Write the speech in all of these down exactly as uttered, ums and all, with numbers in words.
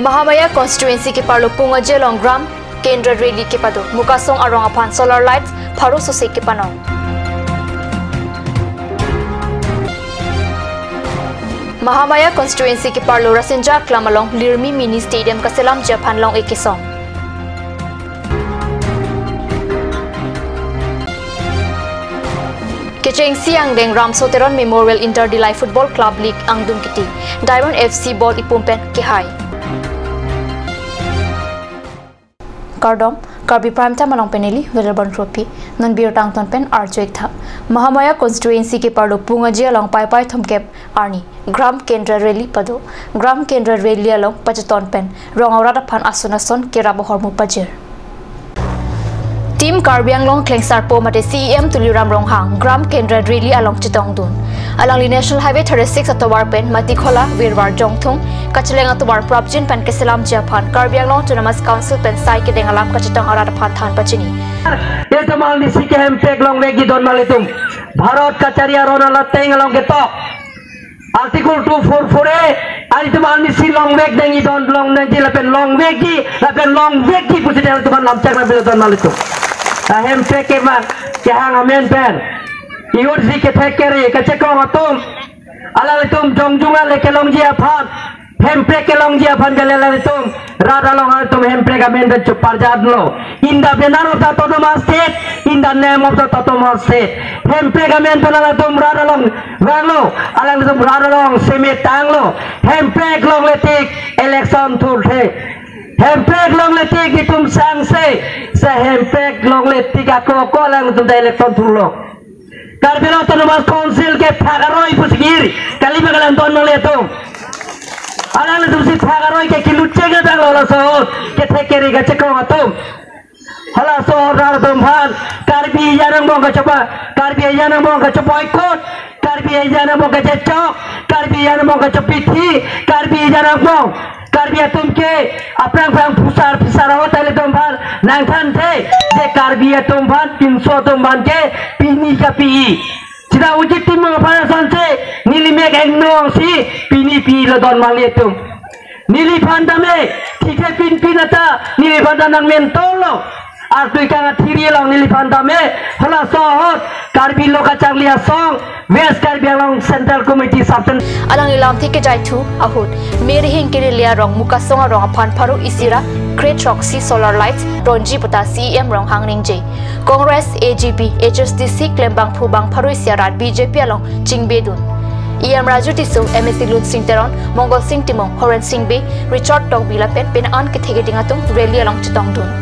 Mahamaya constituency keparlo Pungaji along Gram Kendra rally kepado. Mukasong arong aphan solar lights pharo sose kepanong. Mahamaya constituency keparlo Rasinja Aklam along Lirmi Mini Stadium kaselamji aphan long-e kesong. Kechengsi angdeng Ramso Teron Memorial Inter Dillai Football Club League angdung kiti, Diamond F C ball ipum pen kehai. Kardom, Karbi Prime Time along pen neli Velerban Kropi, non birta angton pen arju-ik tha. Mahamaya constituency keparlo Pungaji along Paipai thomkep arni Gram Kendra rally pado. Gram Kendra rally along pacheton pen rong arat aphan ason ason kerap ahormu pajir. Team Karbi Anglong Klengsarpo mate C E M Tuliram Ronghang Gram Kendra rally along chetongdun. Alangli National Highway thirty-six atovar pen Matikhola, Virwar, Jongthung, kacheleng atovar prapjin pen keselamji aphan Karbi Anglong Autonomous Council pen sai kedeng alam kachetong arat aphan than pachini. Itum arnisi ke hemprek longvekji don malitum. Bharat kachari aron alateng along ketok Article two four four A, itum arnisi longvek dengji don, long dengji lapen longvekji, lapen longvekji pusi deng itum lamchak nangpilo don malitum. Ta hemprek kema kehang amen pen, iyursi kethek kere kachekong atum, alanglitum jongjung ale kelongji aphan, hemprek kelongji aphan kele alanglitum rat along alanglitum hemprek amen pen cheparjatlo. In the banner of the autonomous state, in the name of the autonomous state. Hemprek amen pen alanglitum rat along vanglo, alanglitum rat along semet tanglo. Hemprek longle tik election thurthe. Hemprek longle tik itum sangse, se hemprek longle tik ako ako alanglitum ta election thurlo. Karbi Anglong Autonomous Council ke phak aroi pusi kiri, kali bagalan don malitum. Alanglitum si phak aroi ke kilucheng adang lo laso ahut kethek kere kachekong atum. Halaso ahut rat atum aphan Karbi ajan angbong kachoba, Karbi ajan angbong kachoboycott, Karbi ajan angbong kachechok, Karbi ajan angbong kachopithi, Karbi ajan angbong Karbi atum ke aphrang phrang phusar phisar ahut ilitum aphan nangthanthe, je Karbi atum aphan, pinso atum aphan ke pini kapi-i. Sita Ujit Timung aphan asonsi neli mek engnong si pini pilo don malitum. Neliphan tame thikhe pinpin ata neliphan ta nangmentol lo. Artui kang athiri along neliphan tame halaso ahut Karbi Lo Kacharli Asong, West Karbi Anglong Central Committee Sub Center. Alangli lamthe kejaithu ahut Merhing Kirilia Rong Mukasong arong aphan pharo isi ra kre throksi solar lights ronji puta C E M Ronghang ningje. Congress, A G P, H S D C klembangphu bang pharo isi arat B J P along chingbedun. E M Raju Tisso, M A C Lunsing Teron, Mongol Sing Timung, Horen Sing Bey, Richard Tokbi lapen pini an kethe keding atum rally along chetongdun.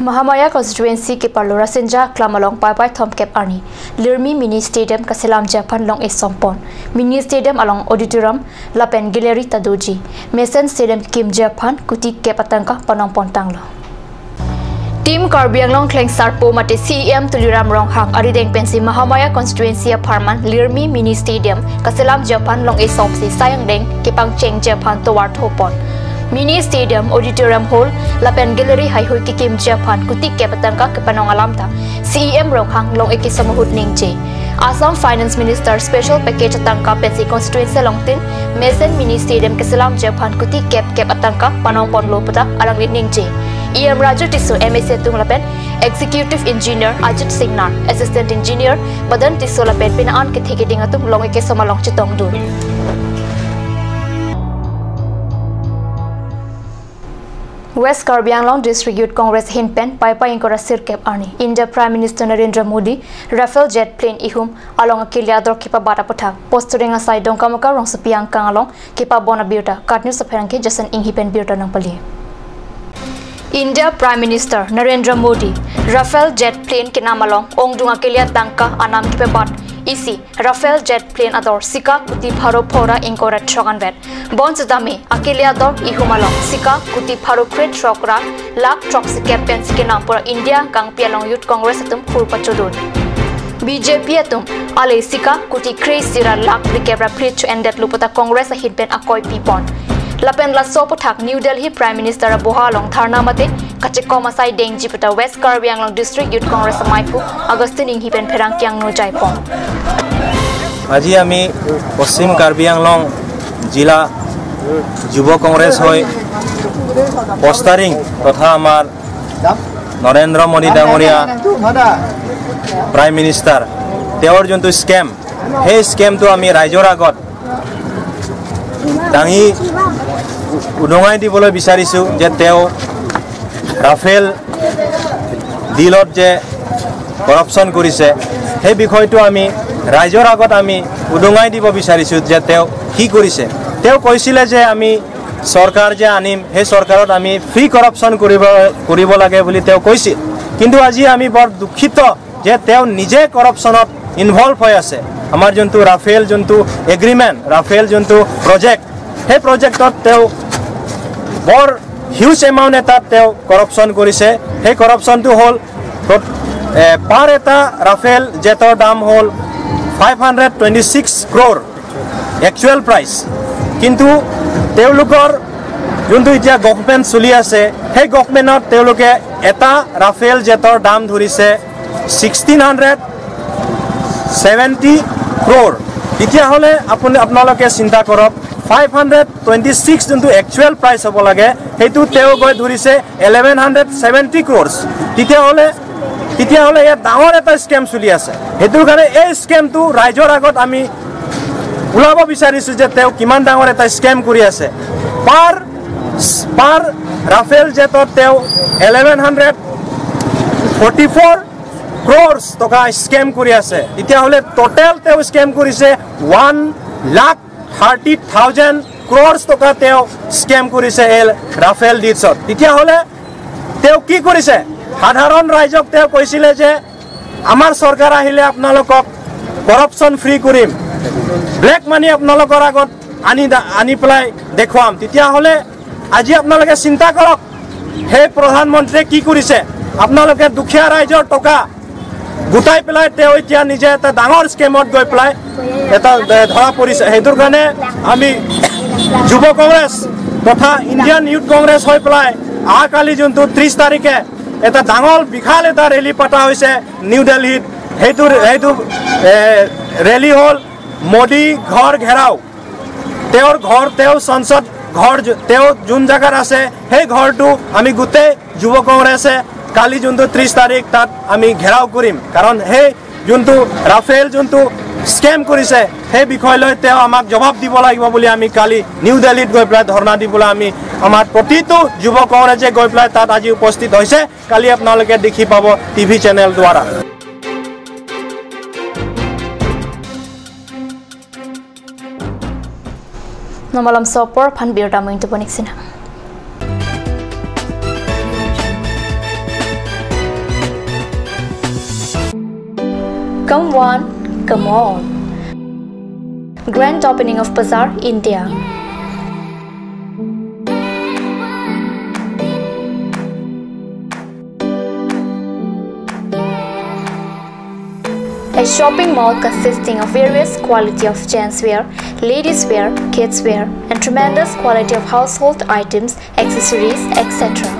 Mahamaya constituency keparlo Rasinja Aklam along Paipai thomkep arni Lirmi Mini Stadium kaselamji aphan long-e songpon. Mini Stadium along auditorium lapen gallery ta doji. Mesen stadium kekimji aphan kuti kep atangka panongpon tanglo. Team Karbi Anglong Klengsarpo mate C E M Tuliram Ronghang arideng pensi Mahamaya constituency apharman Lirmi Mini Stadium kaselamji aphan long-e songsi sai angdeng kepangchengji aphan tovar thopon. Mini Stadium, Auditorium Hall lapen gallery haihui kekimji aphan kuti kep atangka kepanong alam ta C E M Ronghang long-e kesom ahut ningje. Assam Finance Minister special package atangka pensi constituency along tin mesen mini stadium keselamji aphan kuti kep kep atangka panongponlo puta alangli ningje. E M Raju Tisso, M A C atum lapen Executive Engineer Ajit Singnar, Assistant Engineer Badan Tisso lapen pini an kethe keding atum long-e kesom along chetongdun. West Karbi Anglong District Youth Congress ahin pen Paipai ingkoi ra sirkep arni India Prime Minister Narendra Modi Rafale jet plane ihum along akele ador kepabat aputhak Postureng asai Dongkamukam rongsopi angkang along kepabon abirta KAT News apherangke Jason Enghi pen birta nangpali. India Prime Minister Narendra Modi Rafale jet plane kenam along ongdung akele atangka anam kepabat isi Rafale jet plane ador sika kuti pharo phongo ra ingkoi ra throk anvet. Bonsitame akele ador ihum along sika kuti pharo kre throk ra lakh throk sikep pensi kenam pura India kangpi along Youth Congress atum phur pachodun. B J P atum ale sika kuti kre isi ra lakh phlikep ra phli cho-endetlo puta Congress ahin pen akoi pipon. Lapen laso aphuthak New Delhi Prime Minister aboha along dharna mate kachekom asai dengji pu ta West Karbi Anglong District Youth Congress amaiphu Augustine Inghi pen pherangke angno jaipon. আজি আমি পশ্চিম কাৰ্বি আংলং জিলা যুৱ কংগ্ৰেছ হৈ পষ্টাৰিং তথা আমাৰ নৰেন্দ্ৰ মোদী ডাঙৰীয়া prime minister, তেওঁৰ যোনটো স্কেম, সেই স্কেমটো আমি ৰাইজৰ আগত দাঙি উদঙাই দিবলৈ বিচাৰিছোঁ যে তেওঁ ৰাফেল ডিলত যে কৰাপশ্যন কৰিছে, সেই বিষয়টো আমি ৰাইজৰ আগত আমি উদঙাই দিব বিচাৰিছোঁ যে তেওঁ কি কৰিছে। তেওঁ কৈছিলে যে আমি চৰকাৰ যে আনিম, সেই চৰকাৰত আমি ফ্ৰী কৰাপশ্যন কৰিব, কৰিব লাগে বুলি তেওঁ কৈছিল। কিন্তু আজি আমি বৰ দুখিত যে তেওঁ নিজে কৰাপশ্যনত ইনভলভ হৈ আছে। আমাৰ যোনটো ৰাফেল যোনটো এগ্ৰিমেণ্ট, ৰাফেল যোনটো প্ৰজেক্ট, সেই প্ৰজেক্টত তেওঁ বৰ হিউজ এমাউণ্ট এটাত তেওঁ কৰাপশ্যন কৰিছে। সেই কৰাপশ্যনটো হ'ল প্ৰ-, এ, পাৰ এটা ৰাফেল জেটৰ দাম হ'ল five hundred twenty six crore actual price. কিন্তু তেওঁলোকৰ যোনটো এতিয়া গভৰ্ণমেণ্ট চলি আছে, সেই গভৰ্ণমেণ্টত তেওঁলোকে এটা ৰাফেল জেটৰ দাম ধৰিছে ছিক্সটিন হাণ্ড্ৰেড ছেভেণ্টি ক্ৰ'ৰ। তেতিয়াহ'লে আপুনি, আপোনালোকে চিন্তা কৰক, ফাইভ হাণ্ড্ৰেড টুৱেণ্টি ছিক্স যোনটো একচুৱেল প্ৰাইচ হ'ব লাগে, সেইটো তেওঁ গৈ ধৰিছে ইলেভেন হাণ্ড্ৰেড ছেভেণ্টি ক্ৰ'ৰ্ছ। তেতিয়াহ'লে, তেতিয়াহ'লে ইয়াত ডাঙৰ এটা স্কেম চলি আছে। সেইটোৰ কাৰণে এই স্কেমটো ৰাইজৰ আগত আমি ওলাব বিচাৰিছোঁ যে তেওঁ কিমান ডাঙৰ এটা স্কেম কৰি আছে। পাৰ, পাৰ ৰাফেল জেটত তেওঁ eleven hundred forty four crores টকা স্কেম কৰি আছে। তেতিয়াহ'লে টোটেল তেওঁ স্কেম কৰিছে ওৱান লাখ থাৰ্টি থাউজেণ্ড ক্ৰ'ৰ্ছ টকা তেওঁ স্কেম কৰিছে এই ৰাফেল ডিলছত। তেতিয়াহ'লে তেওঁ কি কৰিছে? সাধাৰণ ৰাইজক তেওঁ কৈছিলে যে আমাৰ চৰকাৰ আহিলে আপোনালোকক কৰাপশ্যন ফ্ৰী কৰিম, ব্লেক মানি আপোনালোকৰ আগত আনি দা-, আনি পেলাই দেখুৱাম। তেতিয়াহ'লে আজি আপোনালোকে চিন্তা কৰক, সেই প্ৰধানমন্ত্ৰীয়ে কি কৰিছে? আপোনালোকে দুখীয়া ৰাইজৰ টকা গোটাই পেলাই তেওঁ এতিয়া নিজে এটা ডাঙৰ স্কেমত গৈ পেলাই এটা, এ, ধৰা পৰিছে। সেইটোৰ কাৰণে আমি যুৱ কংগ্ৰেছ তথা ইণ্ডিয়ান ইউথ কংগ্ৰেছ হৈ পেলাই অহাকালি যোনটো ত্ৰিশ তাৰিখে এটা ডাঙৰ বিশাল এটা ৰেলী পতা হৈছে নিউ দিল্লীত, সেইটো, সেইটো, এ, ৰেলী হ'ল মোদী ঘৰ ঘেৰাও। তেওঁৰ ঘৰ, তেওঁ সংসদ ঘৰ, য-, তেওঁ যোন জেগাত আছে, সেই ঘৰটো আমি গোটেই যুৱ কংগ্ৰেছে কালি যোনটো ত্ৰিশ তাৰিখ, তাত আমি ঘেৰাও কৰিম। কাৰণ সেই যোনটো ৰাফেল যোনটো স্কেম কৰিছে, সেই বিষয় লৈ তেওঁ আমাক জবাব দিব লাগিব বুলি আমি কালি নিউ দিল্লীত গৈ পেলাই ধৰ্ণা দিবলৈ আমি, আমাৰ প্ৰতিটো যুৱ কংগ্ৰেছে গৈ পেলাই তাত আজি উপস্থিত হৈছে। কালি আপোনালোকে দেখি পাব টিভি চেনেল দ্বাৰা। Nonmalom aso apor aphan birta mo ingtuponik sina. Come one, come all. Grand opening of Bazaar, India. A shopping mall consisting of various quality of gents wear, ladies wear, kids wear, and tremendous quality of household items, accessories, et cetera.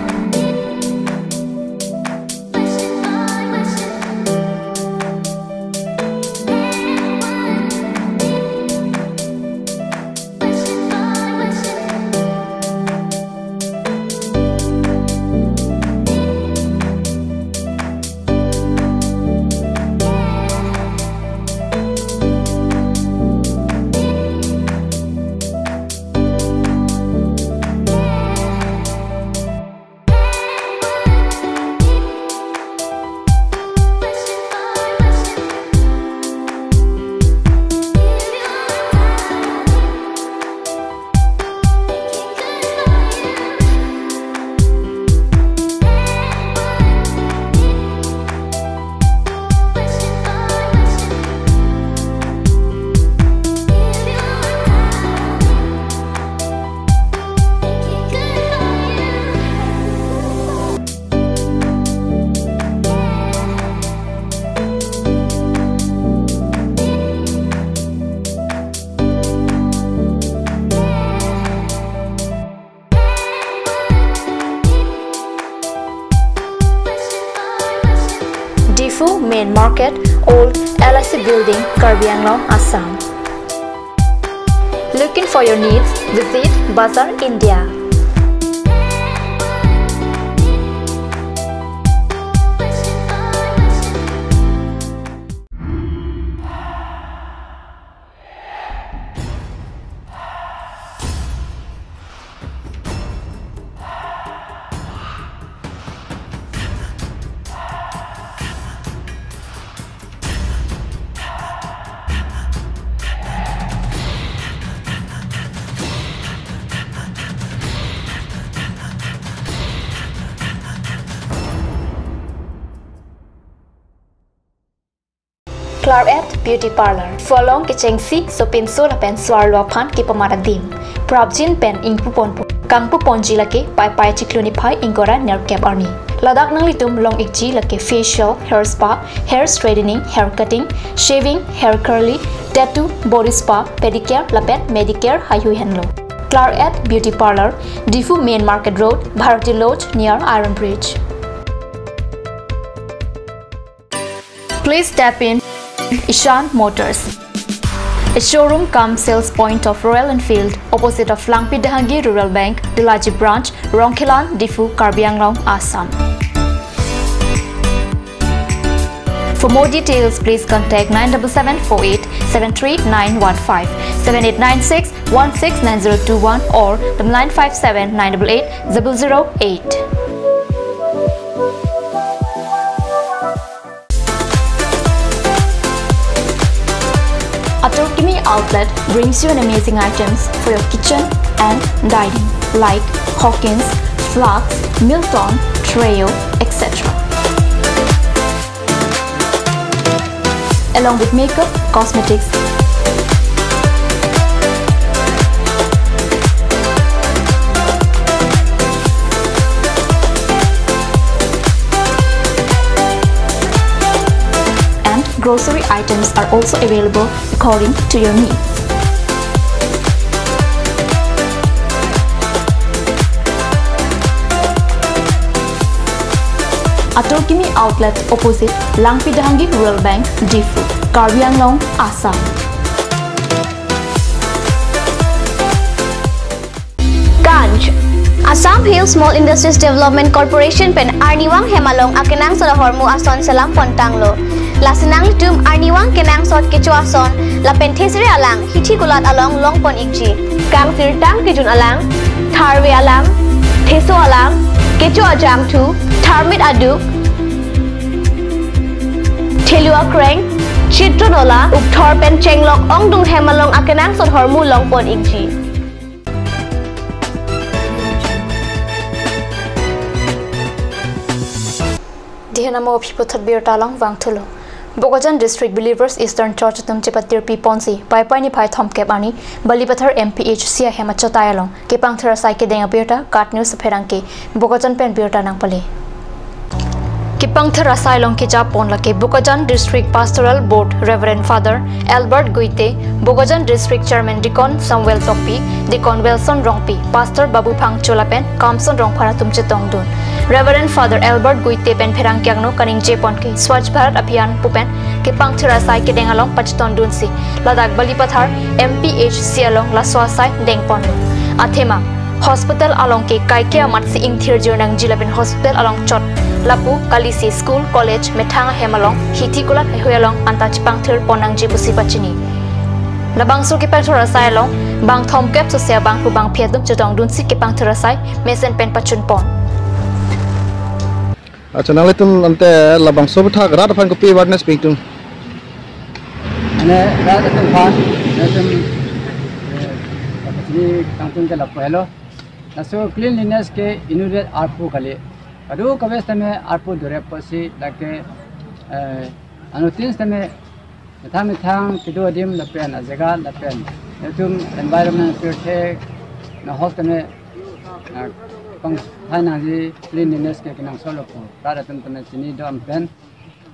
Main Market, Old L I C Building, Karbi Anglong, Assam. Looking for your needs? Visit Bazar India. Claret Beauty Parlour. Pholong kechengsi sopinso lapen so-arlo aphan kepamat adim. Prapjin pen ingpuponpo. Kangpuponji lake Paipai chiklo niphai ingkoi ra nerkep arni. Ladak nanglitum long-ikji lake facial, hair spa, hair straightening, hair cutting, shaving, hair curly, tattoo, body spa, pedicure lapen manicure heihui henlo. Claret Beauty Parlour, Diphu Main Market Road, Bharati Lodge near Iron Bridge. Please step in Ishan Motors, a showroom cum sales point of Royal Enfield, opposite of Langpi Dehangi Rural Bank, Delaji Branch, Rongkhelan, Diphu, Karbi Anglong, Assam. For more details, please contact nine double seven four eight seven three nine one five, seven eight nine six one six nine zero two one or the nine five seven nine double eight double zero eight. Atur Kimi Outlet brings you an amazing items for your kitchen and dining, like Hawkins, flasks, Milton, Treo, et cetera. Along with makeup, cosmetics, and grocery items are also available according to your needs. Atur Kimi Outlet, opposite Langpi Dehangi Rural Bank, Diphu, Karbi Anglong, Assam. Ganj. Assam Hill Small Industries Development Corporation pen arnivang hem along akenangsot ahormu ason selam pontanglo. Lasi nanglitum arnivang kenangsot kecho ason lapen thesere alang hithi kulat along longpon-ikji. Kangsirtang kejun alang, tharve alang, theso alang, kecho ajangthu, tharmit aduk, thelu akreng, chitron ola, ukthor pen chenglok ongdung hem along akenangsot ahormu longpon-ikji. Dihen amo aphi puthot birta along vangthulo. Bokajan District Believers Eastern Church atum chepatirpi ponsi Paipai niphai thomkep arni Balipathar M P H C ahem achotai along kepangthir asai kedeng abirta KAT News apherangke Bokajan pen birta nangpale. Kepangthir asai along kejapon lake Bokajan District Pastoral Board Reverend Father Albert Guite, Bokajan District Chairman Deacon Samuel Tokbi, Deacon Wilson Rongpi, Pastor Babu Phangcho lapen Kamson Rongphar atum chetongdun. Reverend Father Albert Guite pen pherangke angno kaningjepon ke Swachh Bharat Abhiyan pu pen kepangthir asai kedeng along pachetongdunsi ladak Balipathar M P H C along laso asai dengponlo. Athema hospital along ke kaike amatsi ingthir jir nangji lapen hospital along chot lapu kalisi school, college, methang ahem along, hithi kulat heihui along anta chepangthir pon nangji pusi pachini. Labangso kepangthir asai along bang thomkep sose abang pu bangphi atum chetongdunsi kepangthir asai mesen pen pachunpon. Acha, nanglitum ante labangso aputhak rat aphan kopi awareness pidun? Ane rat atum aphan, rat atum, eh, kapachini kangtung ke lapu helo. Laso cleanliness ke inutvet arpu kali. Kadokave sitame arpu dore pusi lake, eh, anutin sitame methang methang kedo adim lapen ajaga lapen itum environment pirthe nahok tame, ah, pangthai nangji cleanliness ke kenangsotlo pu rat atum tame chini dom pen,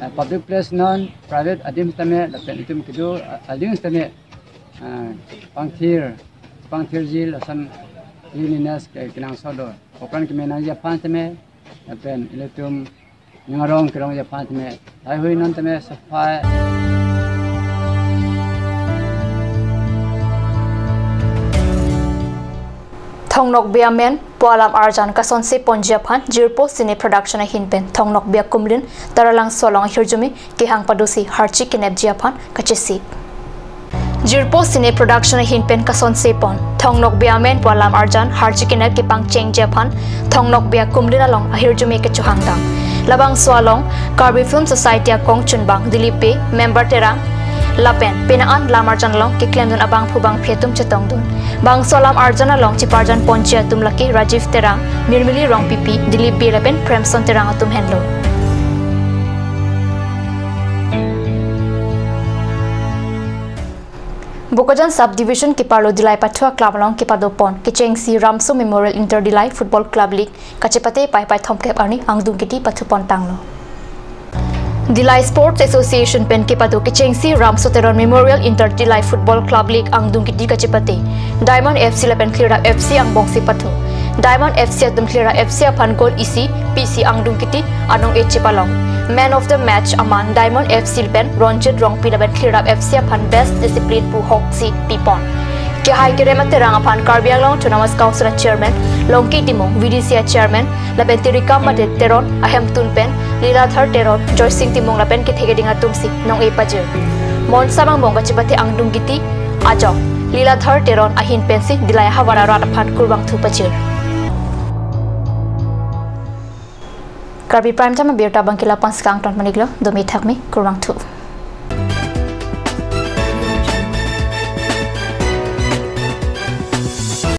ah, public place non private adim tame lapen itum kedo, ah, adim tame, ah, pangthir pangthirji lason cleanliness ke kenangsotlo. Apran keme nangji aphan tame lapen ilitum Ning arong kerongji aphan tame, ai hui non tame safai. Thong Nokbe amen pu alam arjan kasonse ponji aphan Jirpo Cine Production ahin pen Thong Nokbe akumlin Taralangso along ahirjume kehang padosi harchi kenepji aphan kachesik. Jirpo Cine Production ahin pen kasonse pon Thong Nokbe amen pu alam arjan harchi kenep kepangchengji aphan Thong Nokbe akumlin along ahirjume kechohangdam. Labangso along Karbi Film Society akong chunbang Dilip Bey, member Terang lapen penang an lam arjan along keklemdun abangphu bangphi atum chetongdun. Bangso alam arjan along cheparjan ponji atum lake Rajiv Terang, Mirmili Rongpipi, Dilip Bey lapen Premson Terang atum henlo. Bokajan Sub Division keparlo Dillai Pathua Club along kepado pon kechengsi Ramso Memorial Inter Dillai Football Club League kachepate Paipai thomkep arni angdung kiti pathu pon tanglo. Dillai Sports Association pen kepado kechengsi Ramso Teron Memorial Inter Dillai Football Club League angdung kiti kachepate Diamond F C lapen Khlirap F C angbongsi pathu. Diamond F C atum Khlirap F C aphan goal isi pisi angdung kiti anong-e chepalong. Man of the match aman Diamond F C pen Ronjit Rongpi lapen Khlirap F C aphan best discipline pu hoksi pipon. Kehai kerem aterang aphan Karbi Anglong Autonomous Council a Chairman Longki Timung, V D C a Chairman lapen Tirikam mate Teron ahemtun pen Liladhar Teron, Joysing Timung lapen kethe keding atumsi nong-e pajir. Monsa angbong kachepate angdung kiti ajok Liladhar Teron ahin pensi Dillai ahavar arat aphan kurvangthu pajir. Karbi Prime Time abirta abangke la-an si kangton pon-iklo, dome thakme, kurvangthu.